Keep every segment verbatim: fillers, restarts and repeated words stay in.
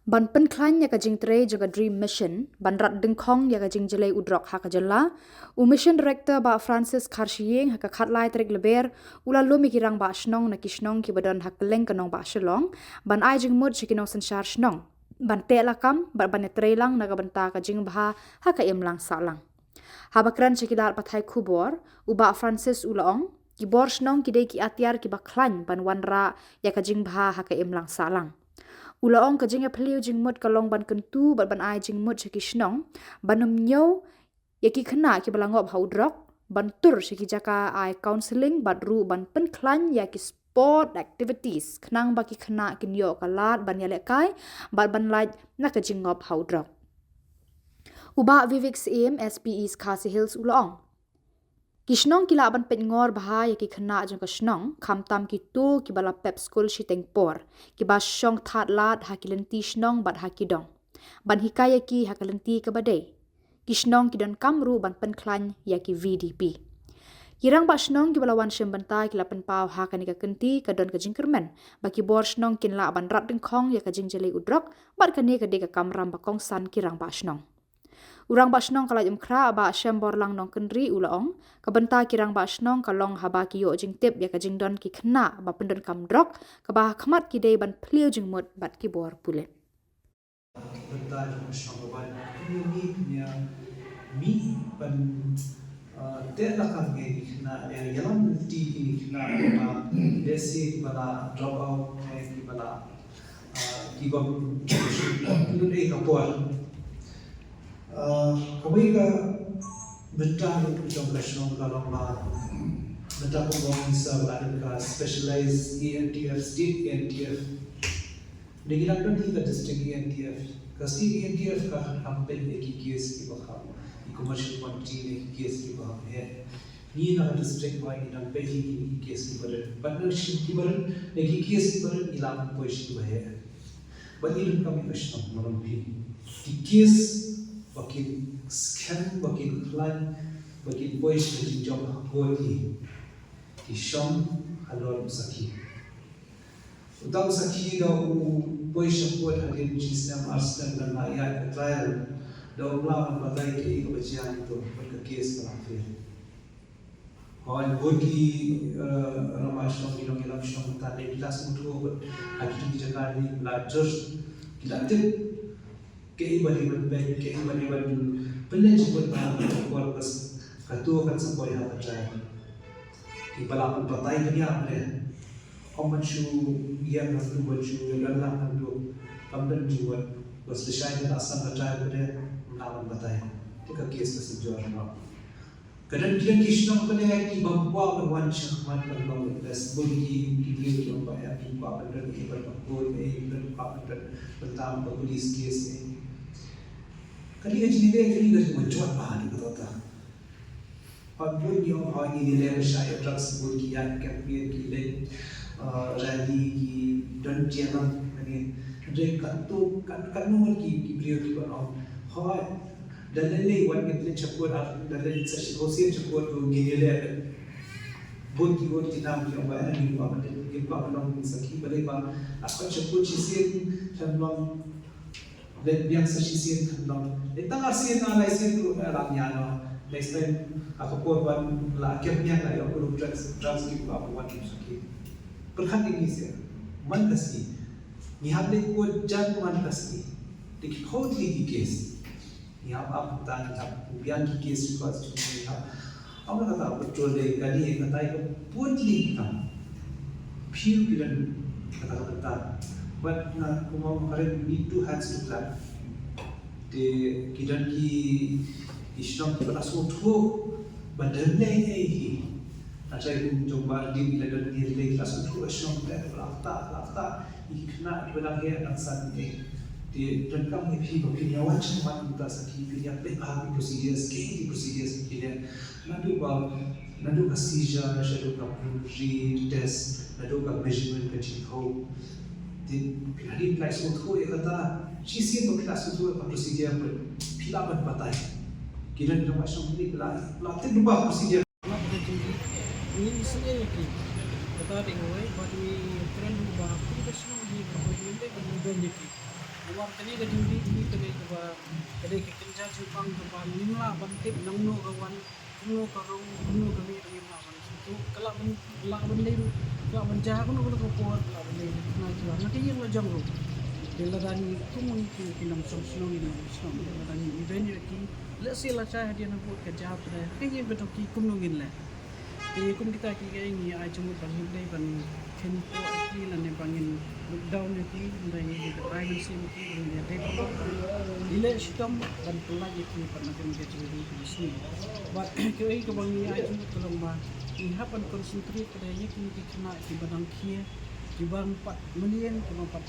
Ban pynkhlaiñ ïa ka jingtrei jong ka DREAM Mission ban rat dyngkhong ïa ka jingjlei u drok ha ka jylla, u Mission Director Bah Francis Kharshiing ha ka khatlai tarik Lber u la lum ïa ki rangbah shnong na ki shnong kiba don ha kylleng ka nongbah Shillong ban ai jingmut sha ki nongsynshar shnong ban teh lakam bad ban ïatreilang na ka bynta ka jingbha ha ka imlang sahlang. Haba kren sha ki lad pathai khubor, u Bah Francis u la ong, ki bor shnong ki dei ki atiar kiba khlaiñ ban wanrah ïa ka jingbha ha ka imlang sahlang. U la ong ka jingïaphylliew jingmut ka long ban kyntu bad ban ai jingmut sha ki shnong ban ym ñiew ïa ki khynnah kiba la ngop ha u drok, ban tur sha ki jaka ai counselling bad ruh ban pynkhlaiñ ïa ki sport activities khnang ba ki khynnah kin ïoh ka lad ban ïalehkai bad ban lait na ka jingngop ha u drok. U Bah Vivek Syiem, S P East Khasi Hills, u la ong, ki shnong ki lah ban peit ngor bha ïa ki khynnah jong ka shnong, khamtam kito kiba la pep skul shiteng por, kiba shong thad lad ha ki lynti shnong bad ha ki dong, ban hikai ïa ki ha ka lynti kaba dei. Ki shnong ki donkam ruh ban pynkhlaiñ ïa ki V D P. Ki rangbah shnong kiba la wan shim bynta ki la pynpaw ha kane ka kynti ka don ka jingkyrmen ba ki bor shnong kin lah ban rat dyngkhong ïa ka jingjlei u drok, bad kane ka dei ka kamram ba kongsan ki rangbah shnong. U Rangbah Shnong ka Laitumkhrah Bah Shemborlang Nongkynrih u la ong, ka bynta ki rangbah shnong ka long haba ki ïoh jingtip ïa ka jingdon ki khynnah ba pyndonkam drok, kaba ha khmat ki dei ban phylliew jingmut bad ki bor pulit. Bynta jong ka shnong ba ban pynïamih, pynïamih ban, uh, teh lakam ïa ki khynnah, ïa, ïalam lynti ïa ki khynnah ba lehse kiba la drop out, eh, kiba la, uh, kiba, kiba lehse ka por. Uh, kawei ka bynta jong ka shnong ka long ba bynta ka long ki sa ba ka specialized A N T F, state A N T F. Ngi nang don hi ka district A N T F. Ka state A N T F ka hap peit ïa ki case kiba kham, ki commercial quantity ne ki case kiba kham heh. Ngi na ka district ba ngi nang peit hi ki case kiba rit. Bad na shi kiba rit, ne ki case kiba rit ngi la poi shi kiba heh. Bad ngi donkam ïa ka shnong, ma long phi. Ki case ba kin skhem, ba kin khlaiñ, ba kin poi shi ka jingjop ha court, ki shong halor u sakhi. Uta u sakhi da u poi sha court hadien shi snem ar snem lane ïa ka trial. Da u la ban batai kaei kaba jia hangto bad ka case ka la fail. Hooid, bun ki, eh, rangbah shnong, ki nongïalam shnong mynta ki la sngewthuh bad ha kito ki jaka ki la jur, ki la tip kaei ba dei ban peit, kaei ba dei ban pynleit jingmut bad ka por bad kato kan sa poi ha ka trial. Kiba lah ban batai bniah bniah. Ym ban shu ïeng hangtu, ban shu ïeng lang hangtu. Kam don jingmut. Bas lashai ban asam batai bniah, ym lah ban batai. Te ka case ka sa jur noh. Ka don ki, don ki shnong pynleit kiba kwah ban wan shakhmat ban long witness, bun ki, ki briew kiba ïa, ki kwah ban don, ki ban kwah ban don, ban tam ka police case ne. Kane ka jingïaleh kane ka jingmynjot bha ne ka tota. Hooid, bun ki ong hooid, ngi leh ba shah ïa drugs, bun ki ïaid campaign, ki leit, uh, rally, ki don jingïalang, kane. Hynrei katto, kat, katno ngut ki, ki briew kiban ong, hooid, da lei lei wat ngi leit sha court, ar da leit sa shisien sha court ruh ngi leh. Bun ki, bun ki nam ki ong ba ngi kwah ban leit, ngi kwah ban long sakhi, balei ba, ah, sha court shisien khlem long. Leit biang sa shisien khlem long. Leit tang arsien, ah, laisien ruh, eh, lam ïa noh. Next time, ah, ka por ban la kem ïa la ïoh ruh drugs, drugs ki ba wan sakhi. Pyrkhat ïa ngi seh. Man ka sngi. Ngi hap leit court jan man ka sngi. Te ki phew tylli ki case. Ngi hap ap tang, ngi hap biang ki case records jong ngi, ngi hap. Ap na kata patrol dei kane, kata ka put li kam. Phi u ki don kata ka bynta. But na kumba nga kren, we need two hands to clap. Te ki don ki, ki shnong kiba la sngewthuh ba don lei ei hi. Hynrei kum jong ba ardit la don lei, la sngewthuh ba shnong te la ktah, la ktah. Ki khynnah kiba dang heh dang san te. Te donkam ïa phi ba phin ïa wan shakhmat kumta sakhi, phin ïa peit bha ki procedures, ki, ki procedures ki leh. Naduh ba, naduh ka seizure, shaduh ka preliminary test, naduh ka measurement ka jingthoh. Te phi hadien phi la sngewthuh ïa kata, shisien ba phi la sngewthuh ïa ka procedure, phi lah ban batai. Ki don, ki don ba shnong phi la, la tip lypa procedure. Lap ka jong ki. Ngi isynei ïa ki. Kata dei kawei, bad ngi kren ruh ba kum ka shnong hi, ba ngi leh ba ngi don ïa ki. Namar kane ka jingdih hi ka dei kaba, ka dei ka kynja jingpang kaba ngim lah ban tip nangno ka wan, kumno ka rung, kumno ka mih ba ngim lah ban sngewthuh. Ka lah ban, lah ban dei, ka lah ban jia ha kano kano ka por, ka lah ban dei na kane ka ïing la jong ruh. Te lada ngi kum ngi ki, ki nongshong shnong, ngi nongshong shnong, lada ngi event ïa ki, lehse la shai hadien habud ka jia, te ha ka ïing ka jong ki kumno ngin leh. Te kum kita ki, ngi ai jingmut ba ngin dei ban kheiñ ïa ki lane ba ngin look down ïa ki, hynrei ngi dei ban ai mynsiem ïa ki ba ngin ïadei palat, ïaleh shitom ban pyllait ïa ki bad na kane ka jingdih kaba sniew. Bad kaei kaba ngi ai jingmut ka long ba ngi hap ban concentrate ka dei ïa kine ki khynnah kiba dang khie, kiba pat mlien, kiba pat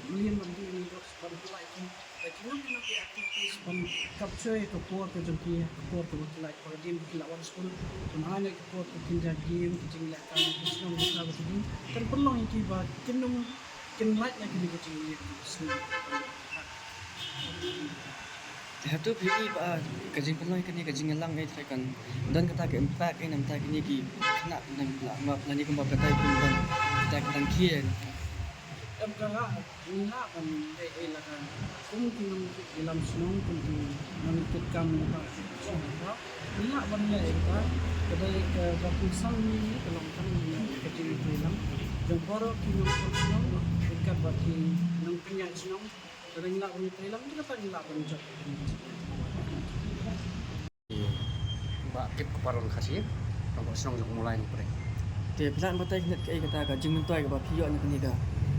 mlien ban dih ïa ki drugs, ban pyllait ïa ki. Ba ki nang, ki nang ki activities ban capture ïa ka por ka jong ki, ka por kaba ki lait, ba hadien ba ki la wan skul, ban ai ïa ka por ka kynja game, ka jingleh ka, ka shnong ka, ka jong ki. Kan pynlong ïa ki ba kin ym, kin lait na kine ka jingleh ka shnong. Te hato phi i ba ka jingpynlong ïa kane ka jingïalang, eh, te kan don kata ka impact, eh, na bynta kine ki khynnah, na bynta lane kumba kata ki don kata ka dang khie. Em, ka ha, ngi lah ban leh ei la ka. Kum ki nongïalam shnong, kum ki nongïathuhkam ba ki shnong ba, ngi lah ban leh ei ka. Ka dei kaba pynsan ngi, ka long tang ngi ka jingïalam jong baroh ki nongïalam shnong, ryngkat bad ki nongpynïaid shnong. Ka dei ngi lah ban ïalam, te kata ngi lah ban jop. Bah Kipkupar Rangkhasi, Rangkhasi Shnong jong Mawlai Nongkrem. Te phi lah ban batai khyndiat kaei kata ka jingmyntoi kaba phi ïoh na kane ka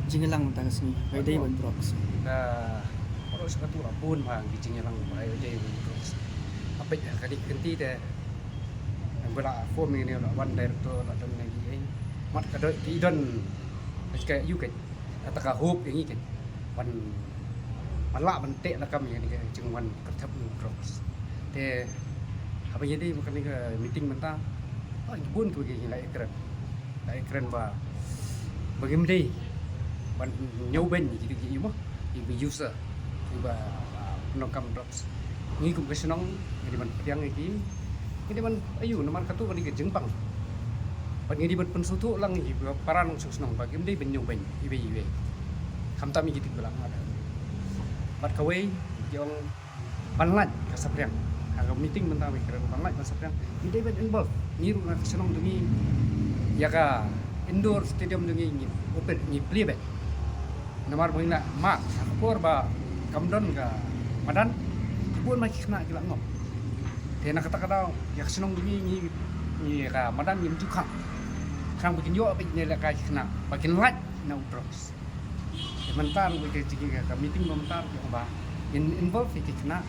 jingïalang mynta ka sngi ba ïadei bad drugs? Ka, baroh shi katta la bun bha ki jingïalang ba ïadei bad drugs. Hapdeng ka dei ka kynti te, ba la form ïa kane, la wan director, la don ïa ki, eh, mat ka dei ki don ka ïoh ka, kata ka hope ïa ngi ka ban, ban lah ban teh lakam ïa kane ka jingwan kyrthep drugs. Te haba ïadei bad kane ka meeting mynta, ah, ki bun kiba ki la ïakren, la ïakren ba, ba ngim dei ban ñiewbeiñ ïa kito ki, ïa mo, ïa ki user, ïa kiba, ah, nongkam drugs. Ngi kum ka shnong ngi dei ban pdiang ïa ki, ngi dei ban ïoh, namar kato ka dei ka jingpang. Bad ngi dei ban pynsngewthuh lang ïa ki para nongshong shnong ba kim dei ban ñiewbeiñ iwei iwei, khamtam ïa kito kiba la ngat. Bad kawei ki ong ban lait ka saphriang. Ha ka meeting mynta ba ki kren ban lait ka saphriang, ngi dei ban involve. Ngi ruh na ka shnong jong ngi, ïa ka indoor stadium jong ngi, ngi open, ngi plie beit. Namar ba ngi la mad ha ka por ba kam don ka madan, ki bun ma ki khynnah ki la ngop. Te na kata ka daw ïa ka shnong jong ngi, ngi, ngi, ïa ka madan ngim ju khang. Khnang ba kin ïoh beit ne lehkai ki khynnah ba kin lait na u drugs. Te mynta ruh ka jingïa ka meeting ba mynta ruh ki ong ba in involve ïa ki khynnah,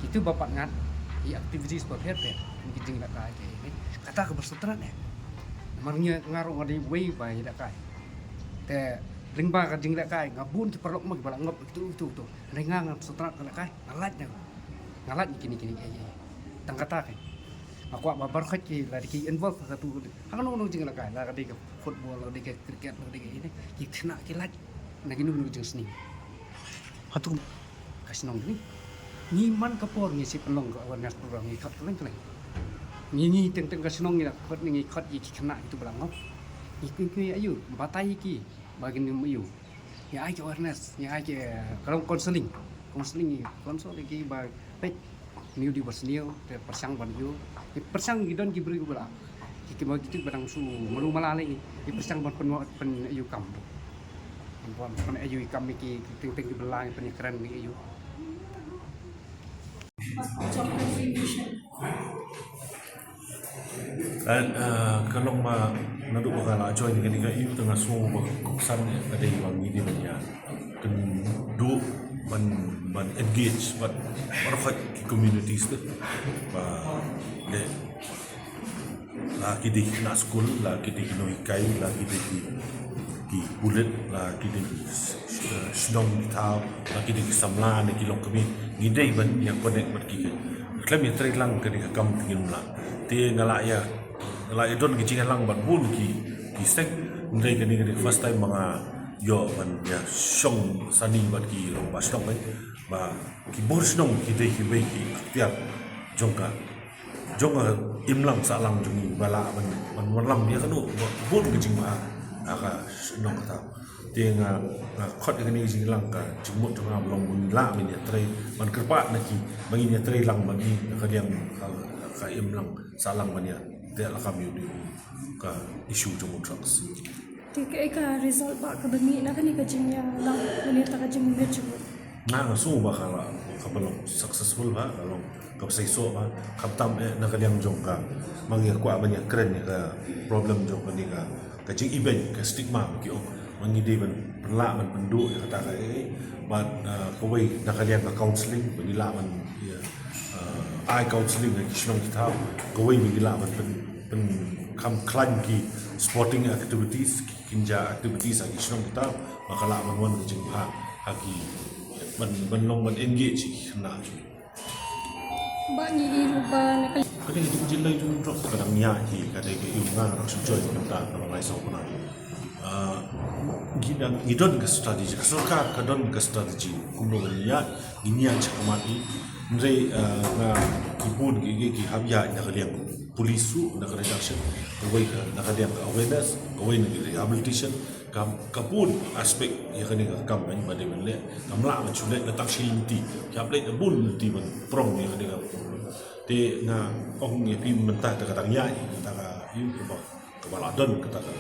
kito ba pat ngat ïa activities ba pher pher, ki jinglehkai ki, kata kaba sngewtynnat eh. Namar ngi, nga ruh nga dei uwei ba ïalehkai. Te lyngba ka jinglehkai nga bun ki paralok mo kiba la ngop kito kito kito. Hynrei nga, nga sngewtynnat ka lehkai, nga lait na, nga lait na kine kine, eh, eh. Tang kata ka nga kwah ba baroh khoit ki lada ki involve ha katu, ha kano kano jinglehkai, la ka dei ka football, la ka dei ka cricket, la ka dei ka ine, ki khynnah ki lait na kino kino ki jingsniew. Hato ka shnong ngi, ngi man ka por ngi shu pynlong ka awareness program, ngi khot kylleng kylleng. Ngi, ngi teng teng ka shnong ngi la khot, ngi khot ïa ki khynnah kito ba la ngop. Ngi, ngi, ngi ïa ïoh batai ïa ki ba kin ïoh. Ngi ai ki awareness, ngi ai ki, eh, ka long counseling. Counseling, ngi counsel ïa ki ba peit, ngi dei ba sniew, te pyrshang ban ïoh. Ngi pyrshang, ngi don ki briew ba la, ki, ki ba, ki ba dang shu malu mala lei, ngi pyrshang ban pyn, pyn ïoh kam. Ban pyn ïoh kam ïa ki, ki teng teng ki ba la, ngi pynïakren, ngi ïoh. And, uh, ka long ba naduh ba nga la join kane ka youth, nga sngew ba ka kongsan ka dei ba ngi dei ban ïa kynduh ban, ban engage bad baroh ki communities te ba dei, la ki dei ki khynnah skul, la ki dei ki nonghikai, la ki dei ki, ki pulit, la ki dei ki, eh, shnong ki thaw, la ki dei ki samla ne ki longkmie, ngi dei ban ïa connect bad ki. Khlem ïa trei lang kane ka kam te ngim lah. Te nga la ïa, nga la ïa don ki jingïalang bad bun ki, ki seng, hynrei kane ka dei first time ba nga ïoh ban ïa shong sani bad ki rangbah shnong, eh, ba ki bor shnong ki dei kiwei ki aktiar jong ka, jong ka imlang sahlang jong ngi ba lah ban, ban wallam ïa kano ba bun ka jingma ha ka shnong kata. Te nga, nga khot ïa kane ka jingïalang, ka jingmut jong nga ba long ba ngin lah ban ïatrei, ban kyrpad na ki ba ngin ïatrei lang bad ngi na ka liang, ka, ka im lang sah lang ban ïateh lakam ïa u, ka issue jong u drugs. Te kaei ka result ba ka ba mih na kane ka jingïalang lane kata ka jingmut jingmut? Nga, nga sngew ba ka la, ka ba long successful ba, ka long ka ba seisoh ba, khamtam eh na ka liang jong ka, ma ngi kwah ban ïakren ïa ka problem jong kane ka, ka jingibeiñ, ka stigma ki ong. Ma ngi dei ban pynlah ban pynduh ïa kata kaei, bad, ah, kawei na ka liang ka counselling, ba ngi lah ban, ïa, ah, ai counselling ha ki shnong ki thaw, kawei ba ngi lah ban pyn, pynkham khlaiñ ki sporting activities, ki kynja activities ha ki shnong ki thaw, ba ka lah ban wan ka jingbha ha ki, ban, ban long ban engage ki khynnah. Ba ngi i ruh ba na ka, ka dei ka jingïaleh jong u drugs ka dang ïaid hi, ka dei ka ïa u nga ruh shu join mynta ka long lai saw bnai. Ah, ngi dang, ngi don ka strategy, ka sorkar ka don ka strategy kumno ban ïaid, ngin ïaid shakhmat hi. Hynrei, ah, nga, ki bun ki, ki, ki hap ïaid na ka liang police ruh na ka reduction, kawei ka na ka liang ka awareness, kawei na ka rehabilitation, ka, ka bun aspect ïa kane ka kam ba dei ban leh. Kam lah ban shu leh da tang shi lynti, ki hap leh da bun lynti ban prong ïa kane ka. Te nga ong ïa phi mynta da ka dang ïaid, mynta ka ïa ka ba, ka ba la don kata ka,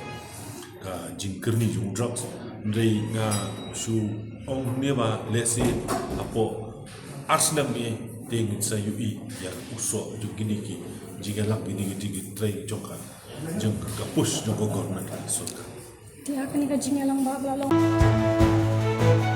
ka jingkyrni jong u drugs. Hynrei nga shu ong ne ba lehse hapoh ar snem eh te ngin sa ïohi ïa u soh jong kine ki jingïalang, kine ki jingtrei jong ka, jong ka push jong ka government, ka sorkar. Te ha kane ka jingïalang ba, ba la long.